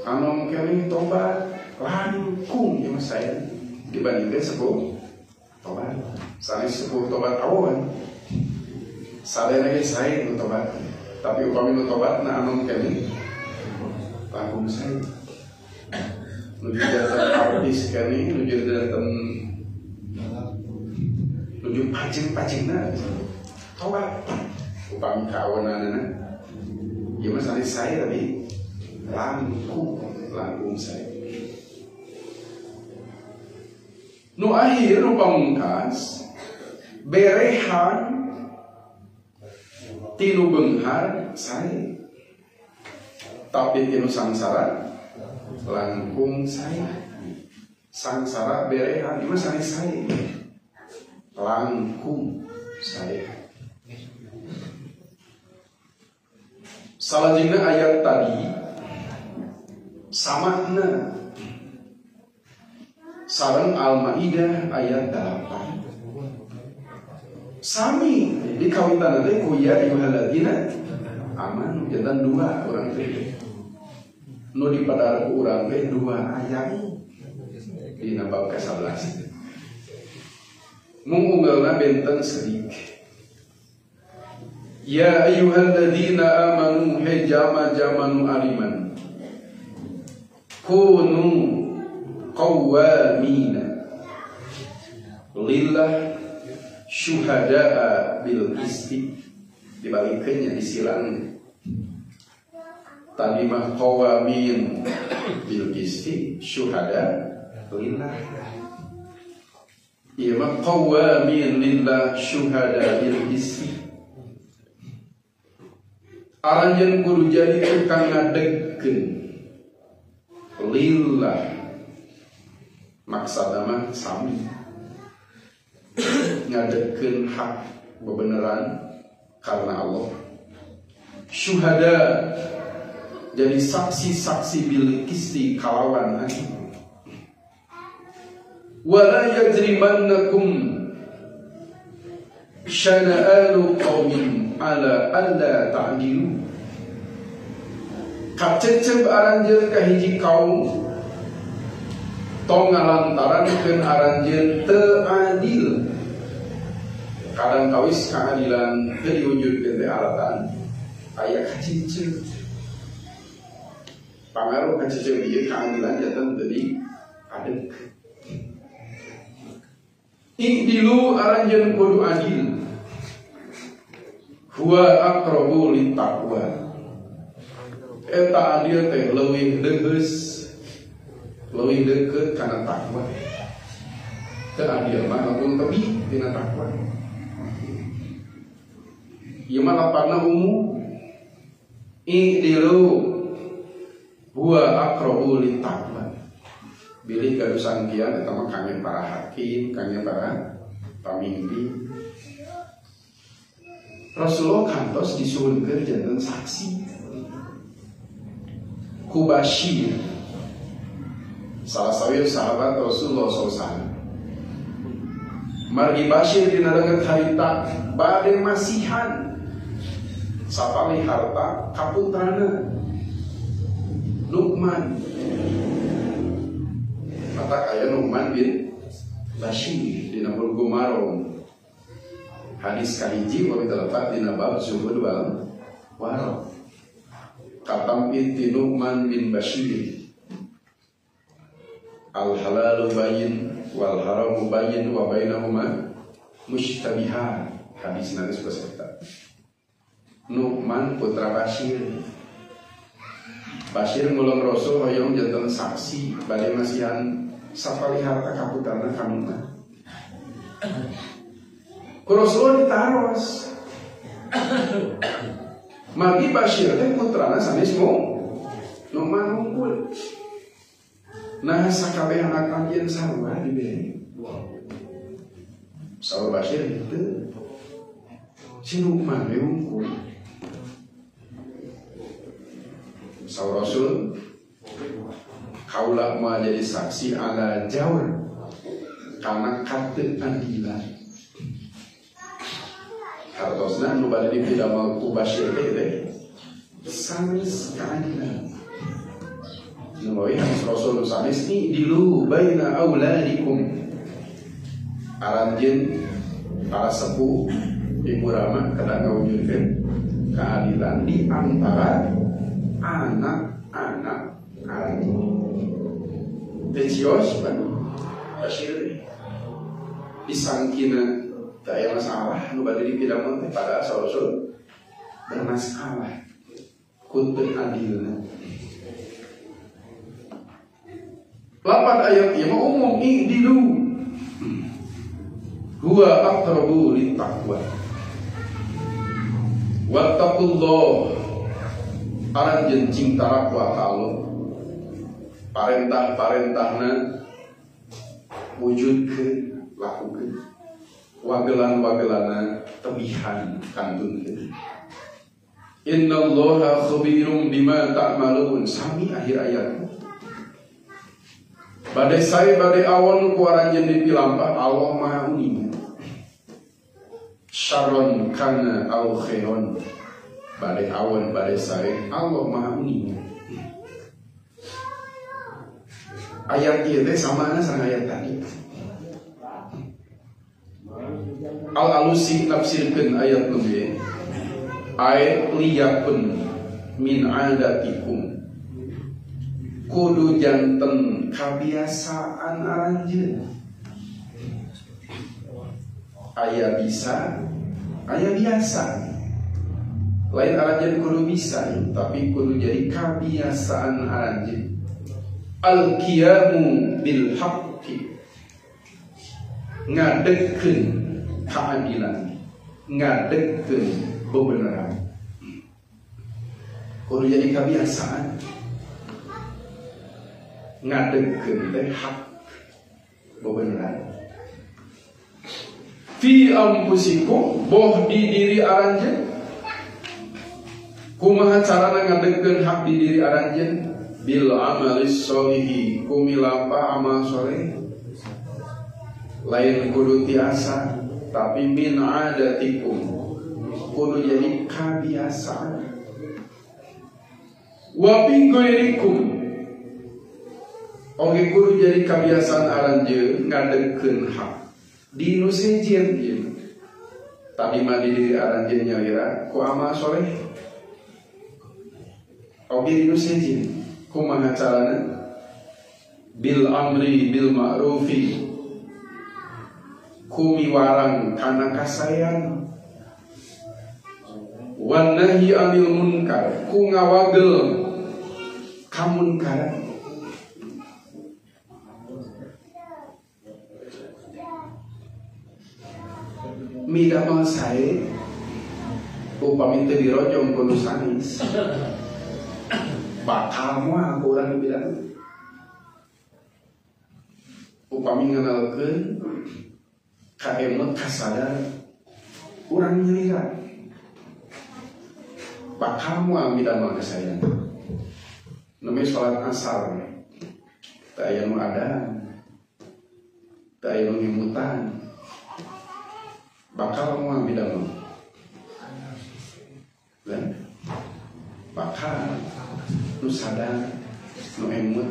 Anom keneh tobat langkung ieu mah sae dibandingkeun sepuh tobat. Sanes sepuh tobat awan. Sadayana ge sae nu tobat. Tapi upami nu tobatna anom keneh langkung sae. Nuju janten artis keneh, nuju janten nuju pajeng-pajengna tobat. Upami kaawonanana ieu mah sanes sae tapi langkung, langkung sae. Nu akhir nu pamungkas berehan tinu beunghar sae tapi tinu sangsara langkung sae. Sangsara berehan ieu mah sanes sae langkung sae. Salajengna ayat tadi samakna sareng Al-Maidah ayat 8. Sami di kawitan teh ku ya ayyuhalladzina amanu jantan dua urang teh. Nu dipadar ku urang teh dua ayat dina bab ka-11. Mung unggalna benten sedikit. Ya ayyuhalladzina amanu he jama-jama nu ariman. Kunu qawwamina lillah syuhada'a bil qisti. Dibalikeunnya disilang. Tadi mah qawamin bil qisti syuhada lillah. Ieu mah qawamin lillah syuhada bil qisti. Aranjeun kudu jadi tukang ngadegkeun lillah. Maksudna mah sami ngadegkeun hak bebeneran karena Allah. Syuhada jadi saksi-saksi bil qisti kalawan adil. Wala yajrimannakum syana'anu qaumin ala alla ta'dilu. Kacecep aranjeun ka hiji kaum tong ngalantarankeun aranjeun teu adil. Kadang kawis keadilan teu diwujudkeun teh alatan aya kacecep. Pangaruh kacecep ieu keadilan janten teu diadegkeun. I'dilu aranjeun kudu adil. Huwa aqrabu littaqwa. Eta adil teh leuwih deheus, leuwih deukeut kana takwa. Teu adil mah langkung tebih tina takwa. Ieu mah lapangna umum. I'dilu huwa aqrabu littaqwa. Bilih gaduh sangkian eta mah kangge para hakim, kangge para pamimpin. Rasulullah kantos disuhunkeun janten saksi. Ku Bashir, salah satu sahabat Rasulullah SAW. Margi Bashir dina leungeut harita bade masihan sapali harta kaputrana Nu'man. Mata kaya Nu'man bin Bashir dina Bulughul Maram. Hadis kahiji wa terletak dina bab zuhud wal wara. Katampi ti Nu'man bin Bashir. Al halalu bayyin wal haramu bayyin wa bainahuma mushtabihat. Hadis nanti sudah. Nu'man putra Bashir. Bashir ngulung Rasul hoyong janten saksi bade masihan sapali harta kaputrana ka Nu'man. Ku Rasul ditaros. Margi Bashir teh putrana sanes Nu'man hungkul. Nah sakabeh anak anjeun sarua dibere. Saur Bashir henteu. Si Nu'man we hungkul. Saur Rasul kaula mah jadi saksi ala jawr karena kateadilan. Hartosna nu bade dipidamel ku Bashir teh sanes keadilan. Nu hadis Rasul sanes ni dilu baina auladikum. Aranjeun para sepuh ibu rama kada ngawujudkeun keadilan di antara anak-anak aranjeun. Teu cios pan Bashir disangkina teu aya masalah nu bade dipidamel teh pada Rasul bermasalah ku teu adilna. Lapan ayat ieu mah umum i'dilu. Huwa aqrabu littaqwa. Wattaqullah aranjeun cing tarakwa ka Allah. Parentah-parentahna wujudkeun, lakukeun. Wagelan-wagelana tebihan kantunkeun. Innallaha khabirum bima ta'malun. Sami akhir ayat. Badai sae badai awon ku aranjeun dipilampah Allah Maha Uning. Syarron kana au khairon. Badai awon badai sae Allah Maha Uning. Ayat ieu teh samana sareng ayat tadi. Al-Alusi nafsirkeun ayat nembe. Ayat liyakun min adatikum. Kudu janten kabiasaan aranjeun. Aya bisa, aya biasa. Lain aranjeun kudu bisa, tapi kudu jadi kabiasaan aranjeun. Al-qiyamu bil haqqi. Ngadegkeun keadilan, ngadegkeun bebeneran. Kudu jadi kebiasaan. Ngadegkeun teh hak bebeneran. Fi anfusikum boh di diri aranjeun. Kumaha carana ngadegkeun hak di diri aranjeun? Bil amalis sholihi, kumilapa amal soleh. Lain kudu tiasa, tapi min adatikum kudu jadi kebiasaan. Wa bi ghairikum oge kudu jadi kebiasaan aranjeun ngadegkeun hak di nu sejen ieu. Tadi mah di diri aranjeun nyalira ku amal soleh. Oge di nu sejen kumaha carana? Bil amri bil ma'rufi, kumiwarang kana kasayan. Wan nahyi anil munkar, ku ngawagel kamunkaran. Midamel sae upami teu dirojong ku nu sanes. Bakal moal ku urang dipidana. Upami ngenalkeun kaemut kasadar urang nyalira. Bakal moal midamel kasayan. Namanya sholat asar, teu aya nu adan, teu aya nu ngemutan. Bakal moal midamel. Dan bakal nu sadar, nu emut.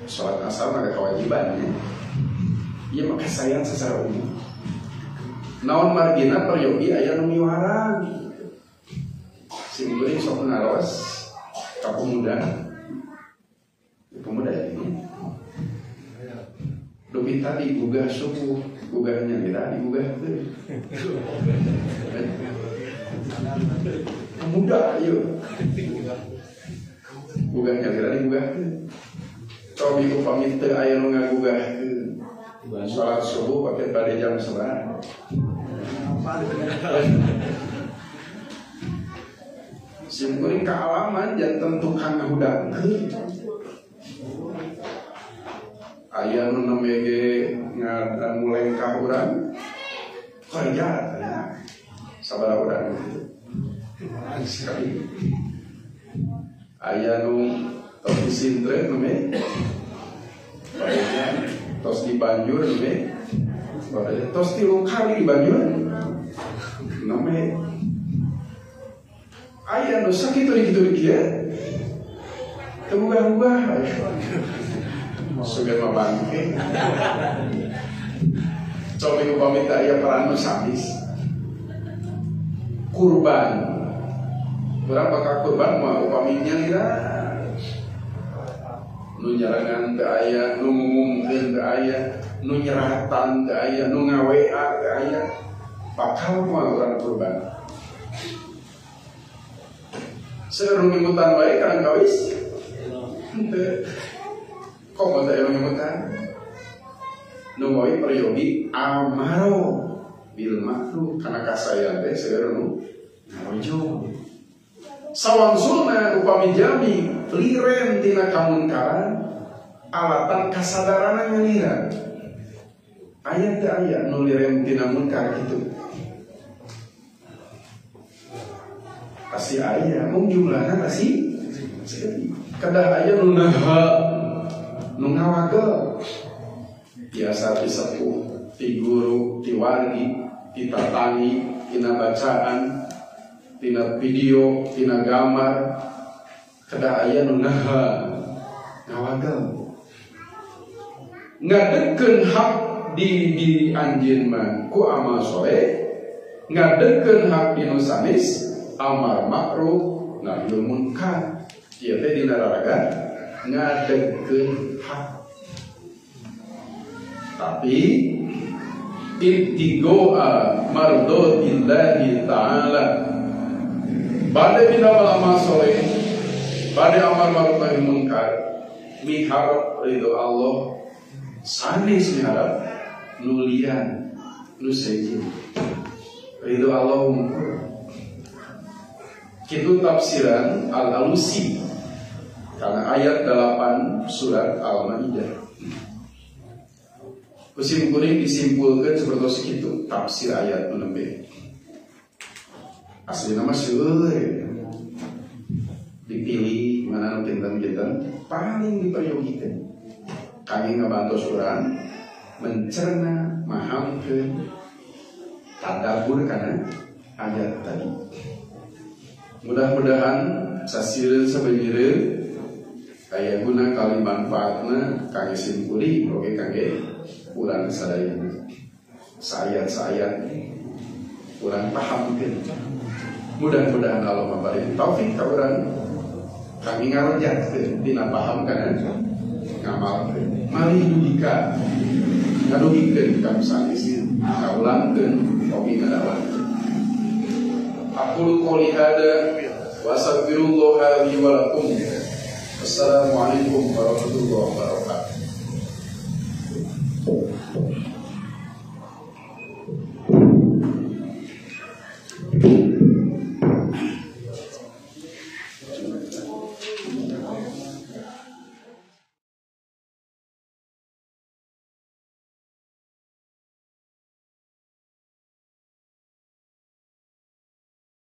Sholat asar mah kewajiban ya. Ieu mah kasayan secara umum. Naon margina peryogi aya nu miwarang. Sing beuring sok ngaros ka pemuda. Pemuda ini. Dupi tadi gugah subuh, gugah nyalira digugah teh. Pemuda ieu. Gugah nyalira digugah teh. Cobi upami teu aya nu ngagugahkeun. Salat subuh pakai pada jam 11. Sim kuring kaalaman janten tukang ngahudangkeun. Aya nu nembe ge ngamulengkah urang kerja sabaraha urang gitu. Sekali. Aya nu tos di sintre nembe. Tos di Banjur nembe. Tos tilu kali di Banjur nembe. Aya nu sakitu dikitu kieu. Teu ubah-ubah. Sugan mah bangke. Cobi upami teh aya peran nu sanes. Kurban. Urang bakal kurban mah upami nyalira. Nu nyarangan teu aya, nu ngumumkeun teu aya, nu nyeratan teu aya, nu nga-WA teu aya. Bakal moal urang kurban. Seueur nu ngemutan wae karang kawis. Henteu. Kok mau teu ngemutan? Nu mawi peryogi amaro bil ma'ruf kana kasayan teh seueur nu ngarojo. Sawangsulna upami jalmi liren tina kamunkaran alatan kasadaranna nyalira. Aya teu aya nu liren tina munkar kitu. Pasti aya, mung jumlahna pasti saeutik. Kedah aya nu naha nu ngawagel. Biasa ti sepuh, ti guru, ti wargi, ti tatangi, tina bacaan, tina video, tina gambar, kedah aya nu naha ngawagel. Ngadegkeun hak di diri anjeun mah ku amal soleh, ngadegkeun hak di nu sanes amar ma'ruf nahi munkar. Ieu teh dina raraga ngadegkeun hak. Tapi ibtigoa mardotillahi ta'ala bade bina amal soleh, bade amar ma'ruf nahi munkar, miharap ridho Allah, sanes miharap nulian nu sejen ridho Allah. Kitu tafsiran Al-Alusi karena ayat 8 surat Al-Maidah. Kusim kuning disimpulkan seperti segitu tafsir ayat menembe. Asli nama seueur dipilih mana nu kinten-kinten paling diperyogikeun. Kami ngabantos urang mencerna, mahamkeun, tadabbur kana ayat tadi. Mudah-mudahan sasireun sabeunyireun aya guna kali manfaatna kangge simkuring oge kangge urang sadayana. Saayat-saayat urang pahamkeun. Mudah-mudahan Allah mabari taufik ka urang kami ngarojatkeun dina paham kana ngamalkeun. Malih dugika ngadugikeun ka sanes kaulangkeun oge ngadawankeun. Aqulu qouli hada wa astaghfirullaha li wa lakum. Assalamualaikum warahmatullahi wabarakatuh.